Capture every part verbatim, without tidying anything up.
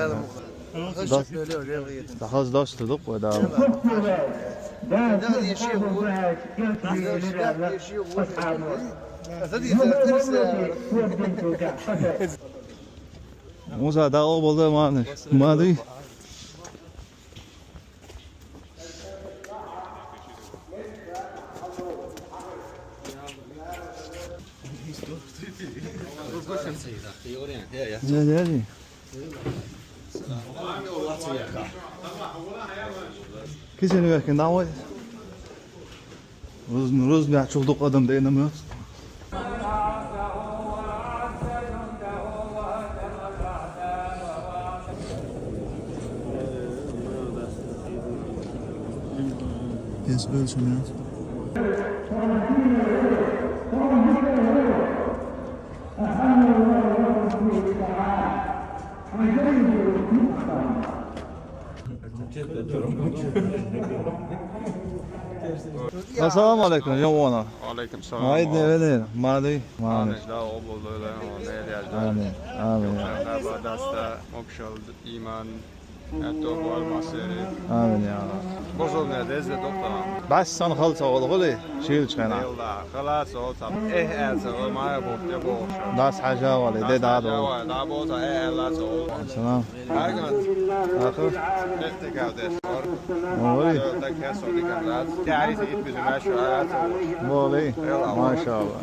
Дала мукъ. Дос-, дахаз дос тудукъ ва дала. Муса, дагъо болда мани. Мади. Я, я, я. Кисен вехкен давай. Рузм-, рузмяхчул дукъадам дайнам ёц. Кес өлчүмет. Ассаламу алейкум, жамана. Алейкум салам. Айд не велер, мади, мани. Амин, да, обол да велер, мани, да. Амин, амин. Даста, мокшал, иман, это болмасери. Амин, я Аллах. Бозол не дезе доктор. Бас сан халса ол гъули, шил чхена. Йолда, халаса ол сам. Э, э, са, о, мая бохте бохша. Дас хажа вали, де дадо. Дас хажа вали, да, боза, э, э, ласа ол. Салам. Ахыр. Ой. Молли. Машалла.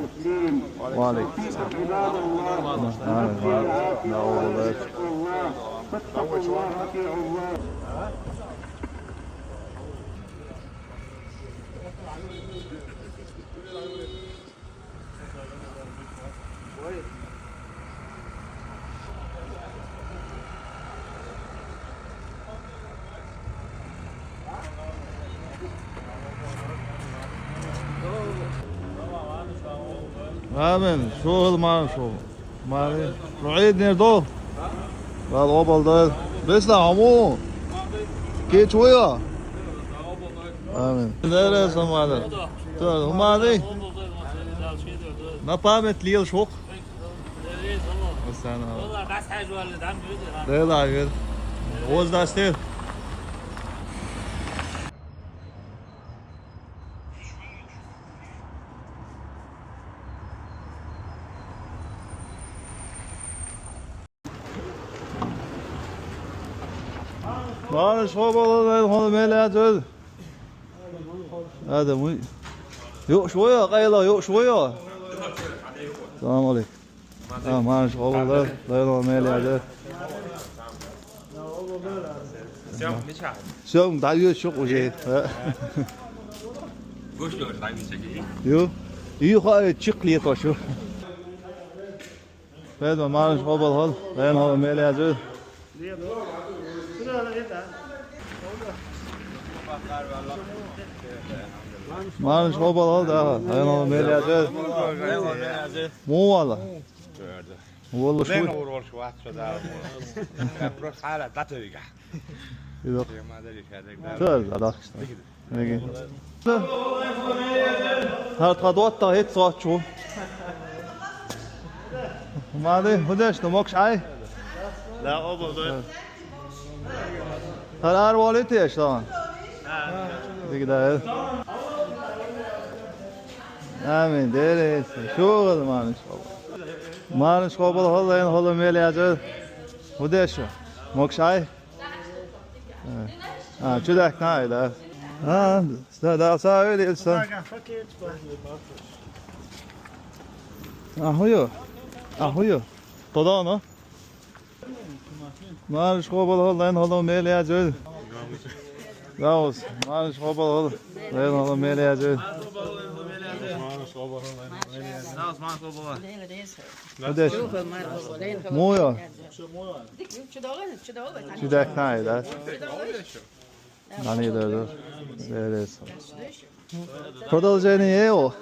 Вали. Амин. Шугъул ман шу. Мали. Руид нердо. Вал обалда. Бесла аму. Кеч уя. Амин. Лере самада. Ту, умади. На память лил шук. Астана. Дела гир. Оз дастер. Барыш обалда, хону мелят өл. Адам уй. Ёш воя, къайла, ёш воя. Салам алейкум. А, марш обалда, дайло мелят өл. Всё, да, ещё уже. Ю, ю, хо, э, чик лето ещё. Пойдем, марш хобал хол, лен хол мел язы. Марш хобал хол, да, лен хол мел язы. Му вала. Вала. Лен шу. Ур вал шу вац шу да. Просто хала датавига. Идёт. Тёр, да, да. Неге? Хар тха дуатта хет сочу. Мады, худеш, ну мокш ай? Да, обо, да. Хар ар вали теш, да. Диги да. Амин, дерес. Шугал манш хобал. Манш хобал холлен холо мел язы. Худеш, мокш ай? А, чудак най, да. А, да, да, са вели са. Ахуё. Ахуё. Тодоно. Марш хобал хол, лен холо мел язы. Раус, марш хобал хол, лен холо мел язы. Худеш. Муё. Чудак най, да? Нани да, да. Верес. Продолжение его.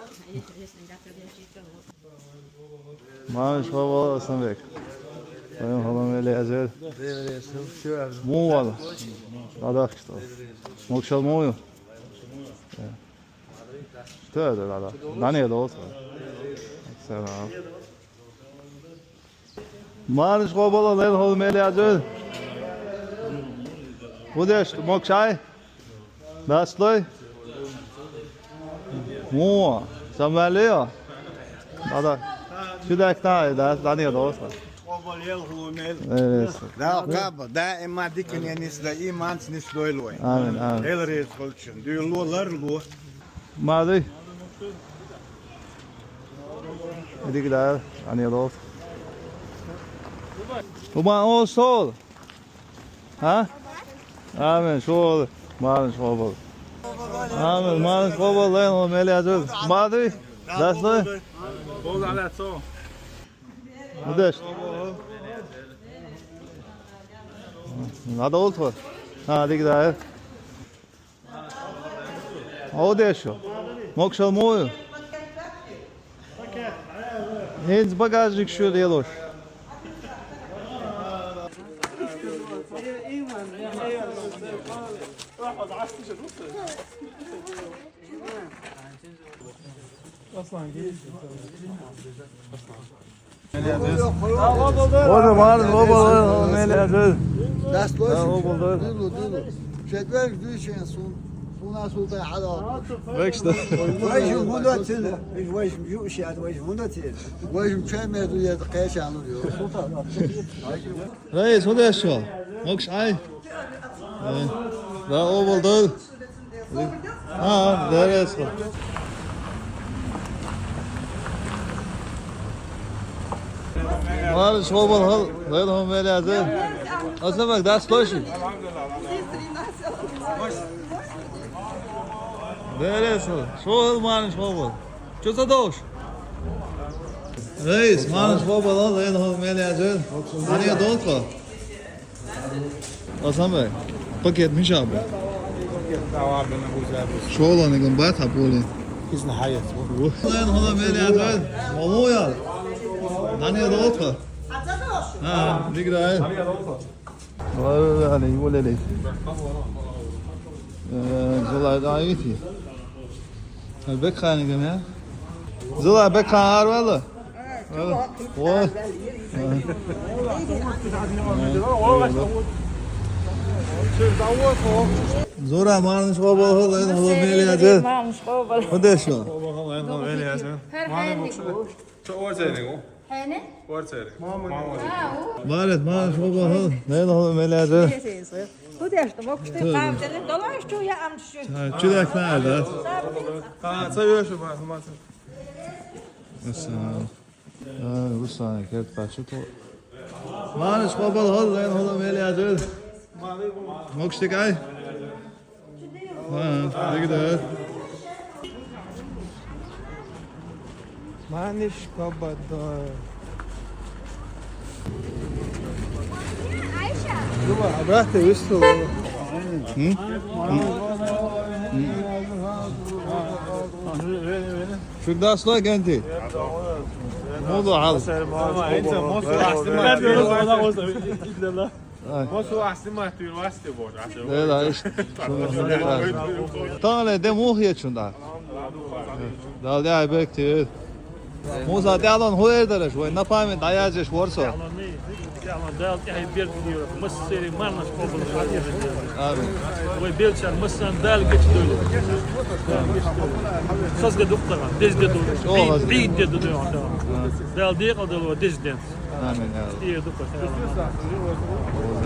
Марш хобал Асанбек. Лен холо мел язы. Му вала. Адак что? Мокшал мую. Что это, да, да. Нани да, да. Салам. Марш хобал, лен холо мел язы. Худеш, мокш ай? Баслой? Му, самалио? Да, да. Чудак най, да, да, не доста. Хобал ел хобал мел. Верес. Да, каба, да, има дикин я нис да, иманс нис дойлой. Амин, амин. Эл рез холчин. Дуйло лар ло. Мады. Иди гида, ани лов. Туман о сол. А? Амин, шол. Марш хобал. Амин, марш хобал, лен о мел язы. Мады. Даслы. Бол алацо. Удеш. Надо олтхо. А, иди гида. Одешу. Мокшал мою. Энд багажник шу делош. Аслан, гел. Ода марш хобал, мел язы. Дас лош. О, болду. Дулу, дулу. Четверг дүйшен сун. Суна султай хадал. Бек что. Вайшым мунда тил. Вайшым ю шат, вайшым мунда тил. Вайшым чай мерду я кайша алу ю. Султан. Рейс, удеш шо? Мокш ай? Э, да, о, болду. А, дерес. Марш хобал хол, лен хол мел язы. Асамак, дас лоши. Дерес, шо хол марш хобал. Чё за дождь? Рейс, марш хобал хол, лен хол мел язы. Ани долго. Асанбек, пакет мишабы. Шоланы гын бат хапули. Изна хаят. Лен хол мел язы. Мамуял. Нани долго. А, диграй. Валлахи, валлахи. Э, желаю, да, видите. Бек ханигем я. Зула бек хан ар вала. О. Зура марш хобал хол, лен хол мел язы. Марш хобал. Удеш шо? Хобал хол, лен хол мел язы. Чё орцайны? Хене? Орцайны. Мама. Валет, марш хобал хол, лен хол мел язы. Удеш шо, мокшты. Чудак най, да? А, цаёши ба, мама. Руслан. А, Руслан, кет пачу то. Марш хобал хол, лен хол мел язы. Могу стекай? А, дигда. Маниш кабада. Дуба, обратно выстал. М? М? Сюда слой, Генти. Муду хал. Ай. Мосу ахсимат вир васте бор. Э, да, иш. Тонле де мух ечун да. Дал де айбек тир. Муса, дялон хуэр дараш, вай на память даяжеш ворсо. Дал тяхи бер дир, мыс сери манаш кобл. Амин. Вай белчар мыс сан дал геч дуле. Сазга дуктага, дезде дуле. О, бейт, бейт де дуле. Дал декал дуле, дезден. Амин, я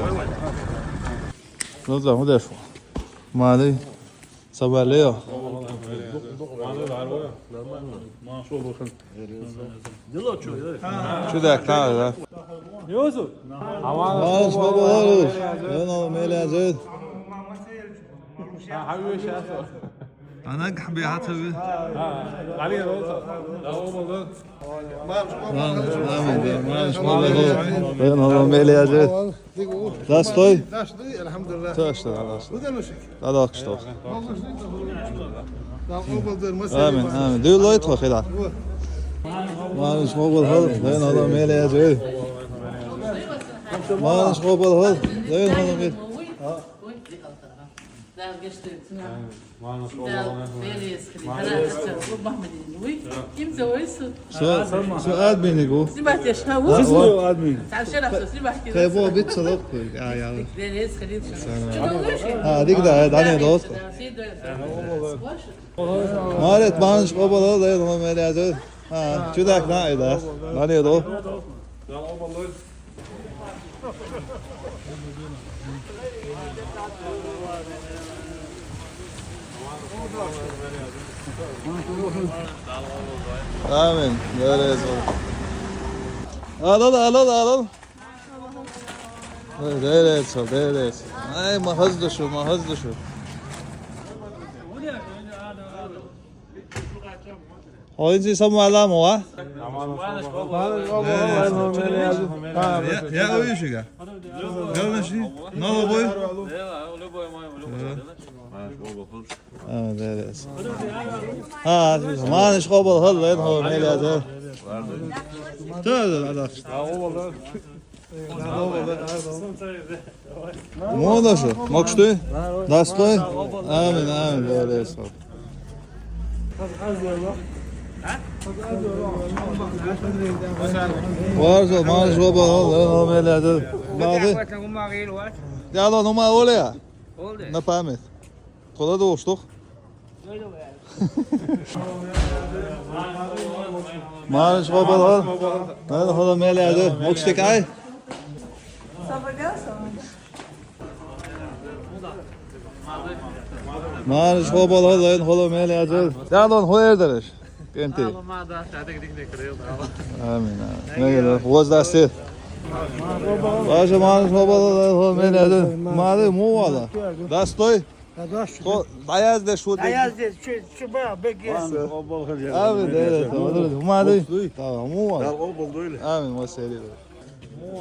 Аллах. Ну да, удеш. Мали. Сабалео. Чудак, да. Юсуф. Аман. Аман, баба, Юсуф. Эн ол мелязет. Ана гахби хатаби. Амин, амин, да, амин, амин. Эн ол мелязет. Да, стой. Да, стой, да, стой. Да, да, что? Амин, амин. Дюлой тхо хила. Маниш могул хал, дэн хало мелязет. Маниш могул хал, дэн хало мел. Со, со админигу. Снимать я шхаву. Снимать я шхаву. Админ. Тайбо бит салок. А, я. А, дигда, да, не дос. Марет, манш обала, да, но мелязет. А, чудак на, да. Ладно, иду. Амин. Дерез. Алал, алал, алал. Дерез, дерез. Ай, махаз душу, махаз душу. Oyuncu Samuel ama var. Ya, ya oyuncu ya. Görmüş mü? Ne oldu bu? Ha, evet. Ha, manış kobal hal lan, ha, ne lazım? Dur, dur, dur. Молодцы, мокшты, достой. Амин, амин, да, да, да. Варзо, манш оба, ол, ол, ол, мелядо. Мады? Дяло, ну, ма, оле. На память. Кола да уштух. Манш оба, ол. Ол, ол, мелядо. Мокштик ай. Манш хобал холен холо мел языл. Дядон хоер дараш. Кенти. Амин. Амин. Воздастир. Бажа манш хобал холен холо мел языл. Мады му вала. Дастой. Хо, даяз де шуди. Даяз де чу-, чуба беге. Амин, да, да, да. Мады. Тамам, му вала. Амин, масери.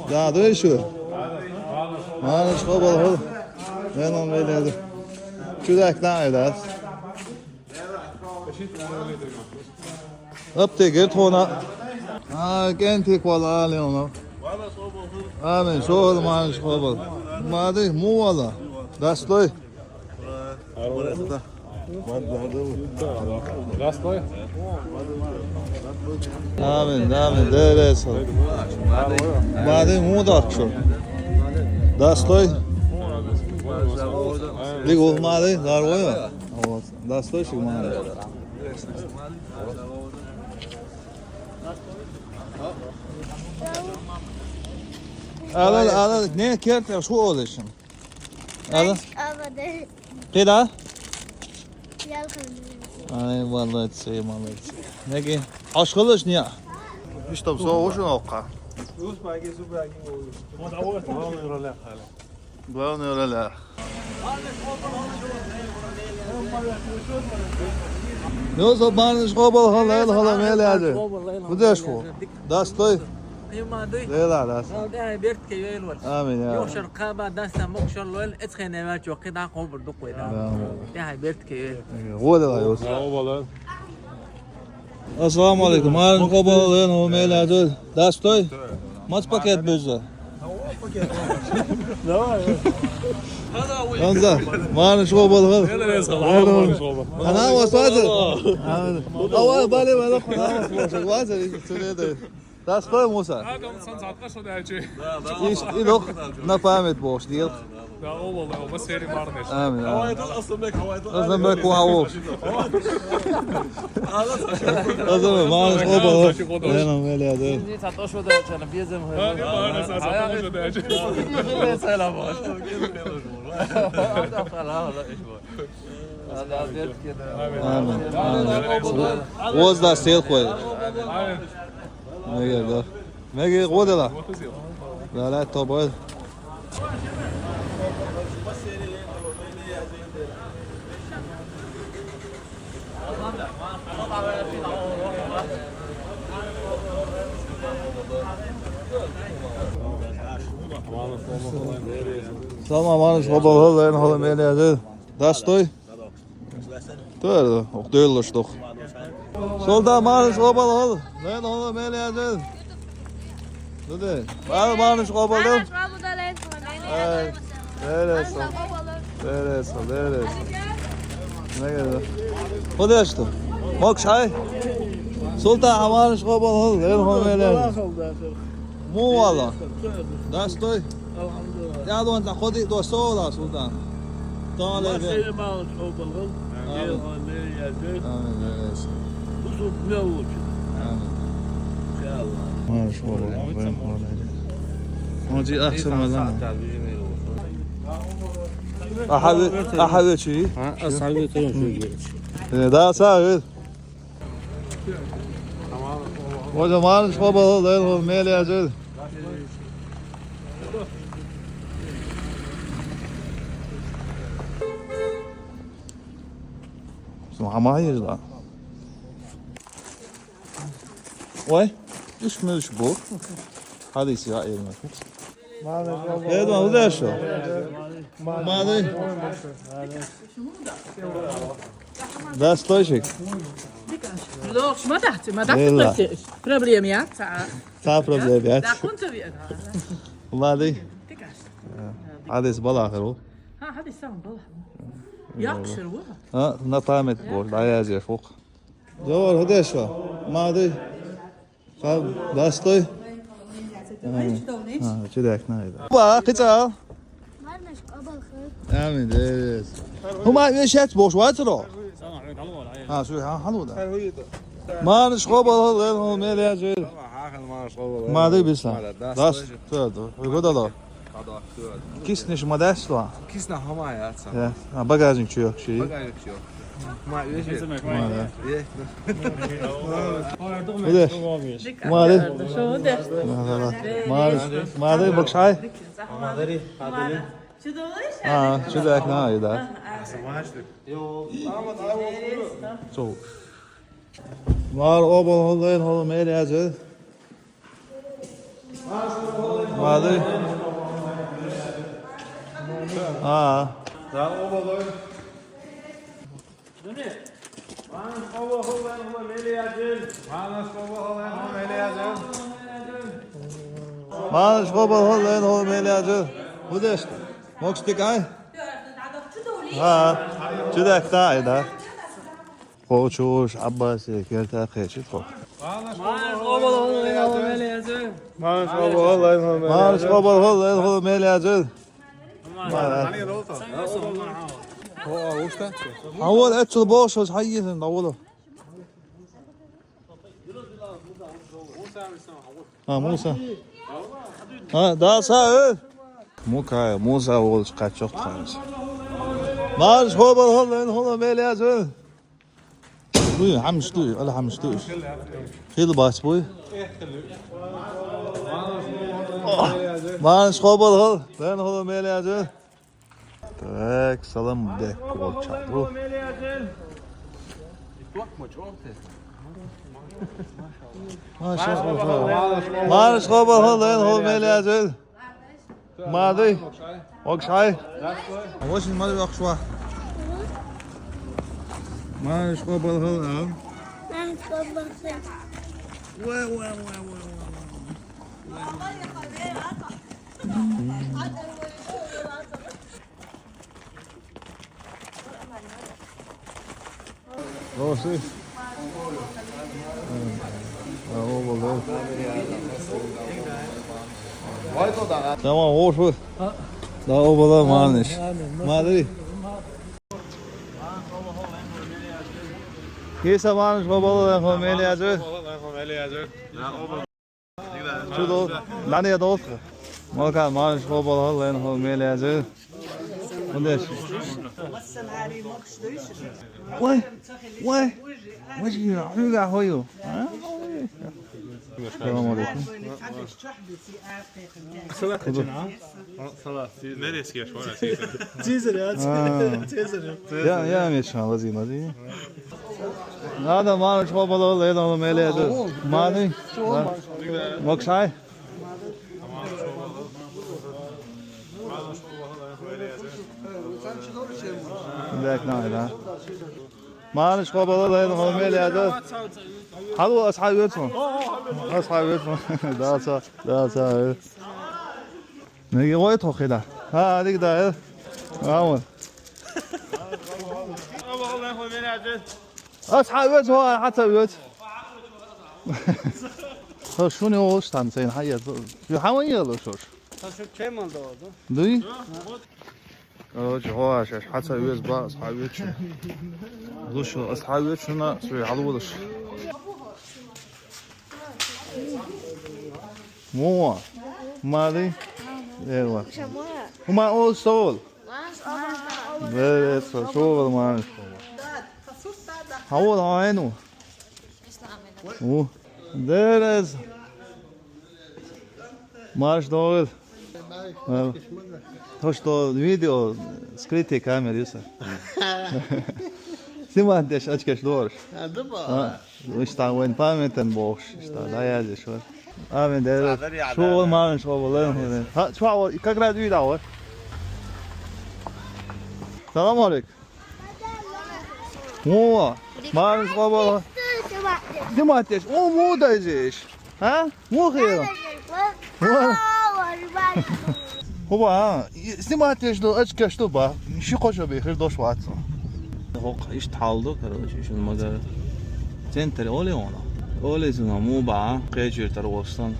Да, да, ещё. Манш хобал хол. Мен он веледи. Чудак на айдас. Аптеге тона. А, кенти квала алена. Амин, шол манш хобал. Мады, му вала. Дастой. Амин, амин, дерес. Мады мудак шо. Дастой. Лигу мады, дарвоя. Вот. Дастой шик мады. Алал, алал, не керт, шу олешин. Алал. Алал. Педа? Ялхан. Ай, молодцы, молодцы. Неге? Ашхылыш не? Иште соғышын оққа. Рус баги, зубраги. Ой, роле халі. Главное, ролях. Йо, со марнаш къобал хила, лайла хила, мел яжа. Худаш фу. Дастой. Лайла, дас. Амин, я. Йо, шар къаба даса мок шар лойл, эцхене вачо, къида къобур дукъведа. Да. Я, хай берт ке. Вода ла, йос. Ассаламу алейкум. Марнаш къобал хила, лайла хила, мел яжа. Дастой? Маца пакет беза? Давай. Анза, марнаш къобал хила. Хана вас ваза? Ава, бале, бале, хана вас ваза? Ваза, цуледа. Дастой, Муса? Адам сан затка шо дачи. Иш, идох на память бохш, дел. Да, о, валлай, о, ба сери марнаш. Амин, амин. Havayda Aslanbek, havayda. Aslanbek, вау. Аза, марнаш къобал хила. Лайла хила, мел яжа. Сатошо да чана, безем. Ха, не марнаш, а сатошо да чана. Селам. Амин. Амин. Воз да сел хой. Амин. Меге да. Меге къодала. Ла, ла, тобой. Салам, марнаш къобал хила, лайла хила, мел яжа. Дастой? Төр, ох, дёллаш дох. Солда марнаш къобал хила, лайла хила, мел яжа. Дуде. Мар-, марнаш къобал хила. Марнаш къобал хила, лайла хила, мел яжа. Ай, лайла хила. Лайла хила, лайла хила. Меге да. Худаш ту. Мокш хай. Султан, марнаш къобал хила, лайла хила, мел яжа. Му вала. Дастой. Алхамдулилла. Я дон та ходи до сола, Султан. Тон ле. Ма сели марнаш къобал хила. Амин. Амин, амин. Бусу мел лучи. Амин. Иншаллах. Марнаш къобал хила. Онжи ахсан вала. Ахави, ахави чи? А, ахави чи? Э, да, са, э. Марнаш къобал хила, лайла хила, мел яжа. Су хама езла. Ой, иш меш бу. Хадис я, элмас. Эдма, удашо. Мады. Дастой шик. Лох, ма дахти, ма дахти. Элла. Проблема я, ца. Ца проблема я. Да, кунта ви. Мады. Хадис балахир у. Ха, хадис сам балахир. Якшир у. Ха, на память бо, да я зе фук. Зор, худашо. Мады. Ха, дастой. Ха, чудак найда. Ба, къица. Марнаш къобал хила. Амин, дерес. Хума вешет бош вацро. Ха, су, ха, хануда. Марнаш къобал хила, лайла хила, мел яжа. Мады биса. Дас, тёрт. Уйгу дало. Киснеш ма дасла. Кисна хама я ца. Я, а багажник чё, ши? Багажник чё? Ма, веши. Ма, да. Э. Удаш. Ма, да. Шо удаш? Ма, да, да. Ма, да, бокшай. А, чудак на, и да. Со. Марнаш къобал хила, лайла хила, мел яжа. Мады. А. Марнаш къобал хила, лайла хила, мел яжа. Марнаш къобал хила, лайла хила, мел яжа. Марнаш къобал хила, лайла хила, мел яжа. Удаш. Мокш дикай? Ха. Чудак тай да. Хо чуш, Аббас, керта къечи хо. Марнаш къобал хила, лайла хила, мел яжа. Марнаш къобал хила, лайла хила, мел яжа. Ма, да. Хо, уста. Авал эцул бош, ос хаййин, авал. А, Муса. А, да, са, э? Мукай, Муса волчу кхаччалц ханца. Марнаш къобал хила, лайла хила, мел яжа. Дуй, хьамш дуй, ала хьамш дуй. Хила бац буй. Марнаш къобал хила, лайла хила, мел яжа. Так, салам декколча ду. Маша, марш къобал хила, лайн хила мел язва. Мадий. Окшай. Очень мадий окшва. Марш къобал хила. Ва, ва, ва, ва, ва. Роси. Тамам, хош бу. Да, обала маниш. Мадри. Кеса маниш, обала, хо мели азу. Чудо, нани я долтха. Мока, марш къобал хила, лайн хила мел язва. Удеш. Вай, вай. Вай, хьуга хойу. А? Салам алейкум. Салат хачана. Салат. Цезарь, а? Цезарь. Я, я, мешан, лази, лази. Надо, марш къобал хила, лайн хила мел язва. Мадий. Мокшай. Так, надо, да. Марш къобал хила, лайн хила мел язва. Хало, асхьаб вецун. Асхьаб вецун. Да, са, да, са. Неги гой тохида. Ха, дик да. Амон. Асхьаб вец, ва, хьаца вец. Ха, шуни ош тан сен хьаят. Ю хьаман яло шош. Ха, шу чеман доду. Дуй? Короче, хо, аш, аш хьаца вец ба, асхьаб вец. Луш, асхьаб вец, шуна, суй, хьалвулаш. Во, Мари. Эва. Хьума ол сол. Ве, ве, сол, сол, Мари. Хавол, айну. У. Дерез. Марш догил. Э, то, что видео скрытый камер, юса. Снимать деш очкеш дорш. А, да, ба. А, ишта вайн памятен бохш, ишта да язеш вар. Амин, да. Шо вол мамин, шо вол, э, ха, чва вол, как раз вида вар. Салам алейк. О, мамиш къобал. Снимать деш. О, му дайзеш. А? Му хир. О. Хоба, а? Снимать деш ду, очкеш ду ба. Ши къошо бе хир дош ватсо. Хок, ишт хьал ду, короче, шун магар. Центр оли она. Оли зуна му ба, кечир тар востан.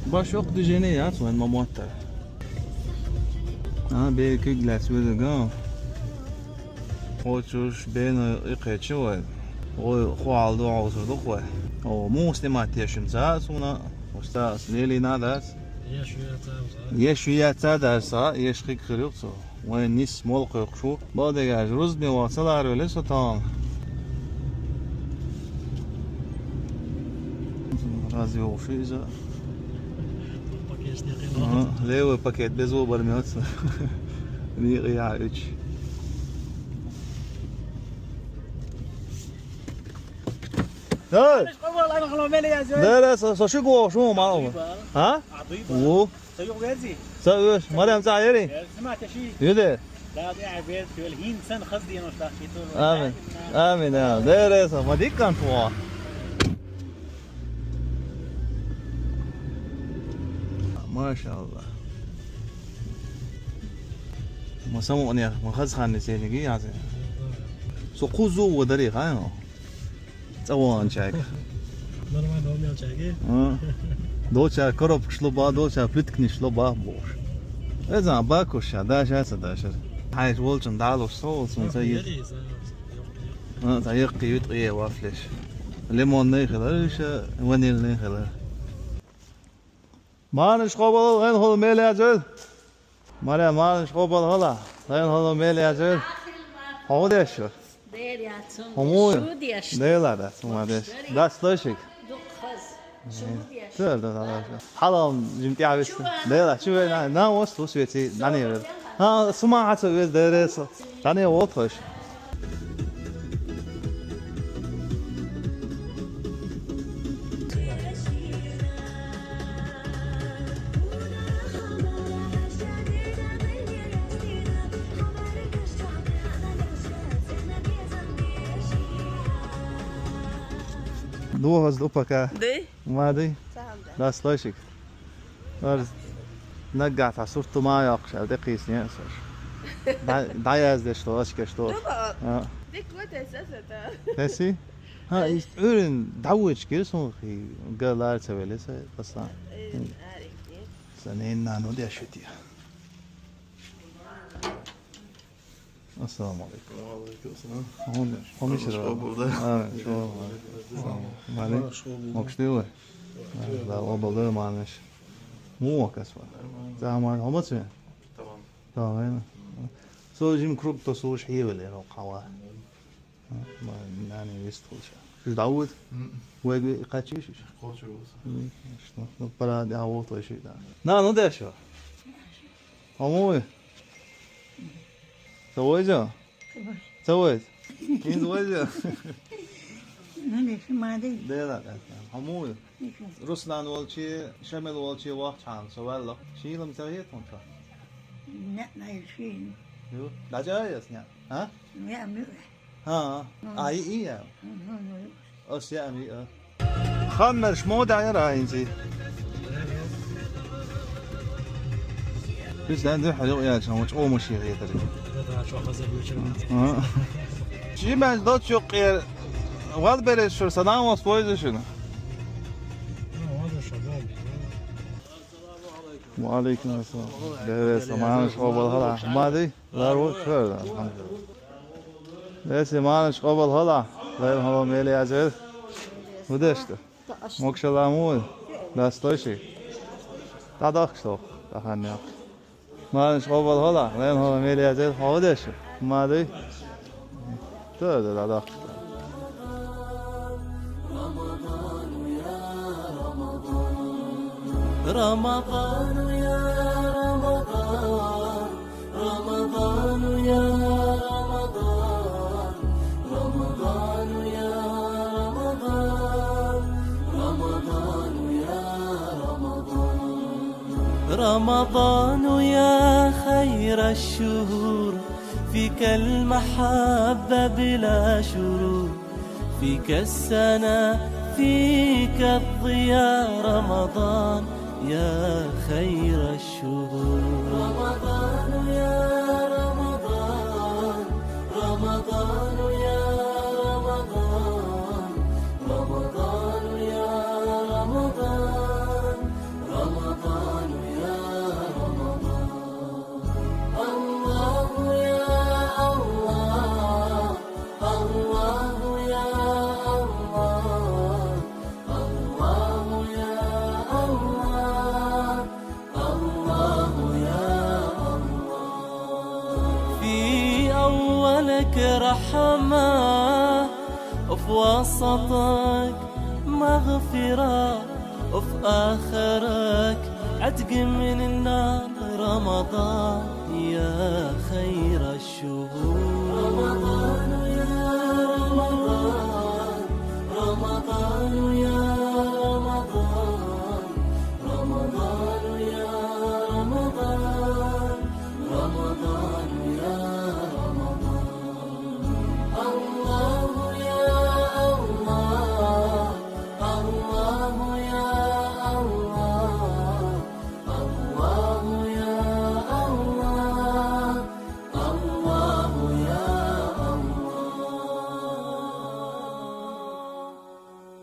Баш ок движение яц, вен мамоттар. А, бе куглас везега. Хочеш бен икъечи вай. Ой, хуалду аузурду хуай. О, му снимать ешим ца, суна. Уста, лели надас. Еш уя ца, ца. Еш уя ца дарса, еш хик хирюк цо. Вай нис мол къойкъшу. Бо дегаж, руз ми ва цалар вели сотан. Разве уши иза? Пакет не къина. Ага, левый пакет без выбор мётся. Ни я уч. Да. Да, да, со, со ши го, шо мало. А? Во. Са юх верзи? Са юх, Марьям, са ери? Снимать еши? Юде. Да, да, верзи, вел хин сан хаз дино шта хиту. Амин. Амин, амин. Дерез, ма диккан туа. Машалла. Ма само не, ма хаз хан не сениги язе. Со кузу во дари ха. Цаван чаг. Нормально умел чаги. А? Доча коробка шло ба, доча плиткни шло ба, бош. Эзан бакуша, даша са дашар. Хайш волчун далуш со, волчун са ир. А, са ир киют кие вафлеш. Лимонный хилар, ша ванильный хилар. Марьям, иш къобал, лайн хила мел язва. Марьям, марьям, иш къобал хила, лайн хила мел язва. Хьо деш шу? Дер яцун. Хьо му? Шу деш. Дела да, сума деш. Дас лошик. Дукхаз. Шу деш. Тер да, да, да. Хьалам жим тя вис. Дела, чу ве на, на ос, ус веци, нани ве. ها، سمعة ويز ديريسا. ثانية واضحة. Духас дупака. Ды? Мады? Сахамда. Да, слышик. Ар наггахьа сурту ма йоккхуш, аьлла, тӀекхийсина ас уьш. ДӀа-, дӀаяздеш ду, ас кеш ду. Дуба? А. Дика гӀо тесса аса та. Теси? Ха, э. Ис Ӏуьйран дӀавоьдуш гира суна хи, га лара ца веле са, аса. Э, арик. Сан нана ну деш ю те. Ассаламу алейкум. Ва алейкум ассалам. Хьо-, хьо мичара? Шо був, да? А, шо. Салам. Малик. Шо був. Мокш дий вай? Да, обал да, манаш. Муха кас ва? Нормально. Ца ман, хьо маца вен? Тамам. Тамам, вайна. Со жим круг то слуш хьевел, я, хьо хьава. Ма, нани вист хулша. Шуш дӀавуд? Мгм. Вай гуй кхачиш? Кхочур вуса. Мгм. Ну, ну, пора, я, вот, вай ши, да. На, ну, дальше. Хьо муй? Ца вайза? Ца вайза? Хинза вайза? Нани, ши мадий. Дела, да. Хьо муй? Ничего. Руслан волчи, Шамил волчи вахт хьан, со валла. Шийлам ца хет хьунта? Не, не, ши. Ю, дажа яс, не? А? Не, не. Ха, мгм. А, и, и, я. Мгм, мгм. Ас я ами, а. Хаммерш мода яра инзи. Бис дан ду хьалу я чам, чо муши гетер. Да, да, чо хаза буча. А. Чи мен дот чукъер. Вал бере шур, салам вас, пойза шуна. Ну, вот же, да. Ва алейкум ассалам. Дерес, манаш къобал хала. Мадий? Лар ву шура, алхамдулилла. Дерес, манаш къобал хала. Лар хала мели азер. Удешта. Мокшала муй. Да, стойши. Та дахк сох. Та ханнях. Манаш къобал хала. Лар хала мели азер. Удешта. Мадий? Ту да, да, да. رمضان يا رمضان، رمضان يا رمضان، رمضان يا رمضان، رمضان يا رمضان، رمضان يا رمضان. رمضان يا خير الشهور، فيك المحبة بلا شرور، فيك السنة، فيك الضياء، رمضان يا خير الشهور. رمضان يا رمضان، رمضان يا رمضان، رمضان يا رمضان، رمضان يا رمضان. الله يا الله، الله يا الله، الله يا الله، الله يا الله. في أولك رحمة، وفي وسطك مغفرة، وفي آخرك عتق من النار. رمضان يا خير الشهور.